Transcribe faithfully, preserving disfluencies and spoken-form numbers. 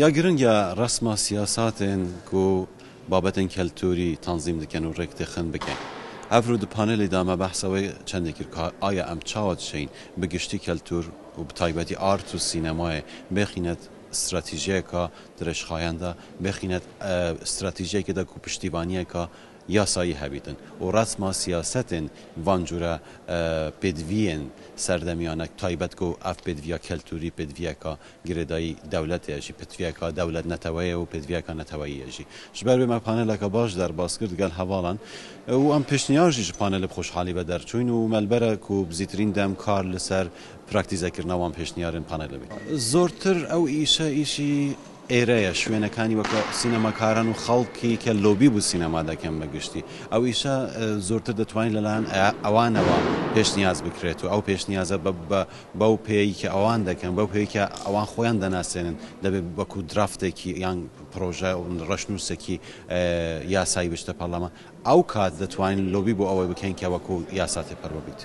Ya giring ya resma siyasatên ku babetên keltûrî tanzîm dikin û rêk dixin bikin. Evro di panelê de me behsa wê çendê kir ka aya em çawa dişeyîn bi giştî keltûr û bi taybetî art û sînemayê bêxînet stratejiyeka dirêjxayan de, bêxînet, e, stratejiyekê de ku piştîvaniyeka yasayî hebîtin û resma siyasetên van cûre, e, pêdiviyên serdemiyanek taybet ku ev pêdiviya keltûrî pêdiviyeka girêdayî dewletê ye jî, pêdiviyeka dewlet neteweyê û pêdiviyeka neteweyî ye jî. Ji ber wê me paneleke baş derbas kir digel hevalan û em pêşniyar jî ji panelê bi xweşhalî ve derçûyîn û me li ber e ku bi zîtirîn dem kar li ser praktîzekirina wan pêşniyarên panelê bikin. Zortir ew îşe îşî êre ye, ji wênekanî weke sînemakaran û xelkî ke lobî bo sînema dekin bi giştî. Ew îşe, e, zortir ditwanî li layan e-, ewan ewa pêşniyaz bikirêt û ew pêşniyaze be, be, bew pêyî ke ewan dekin, bew pêyî ke ewan xweyan denasênin, debe wekû draftekî yan proje û reşnûsekî, e, yasayî bişte parleman. Ew kat ditwanîn lobî bo ew bikin ke wekû yasa têperwe bît.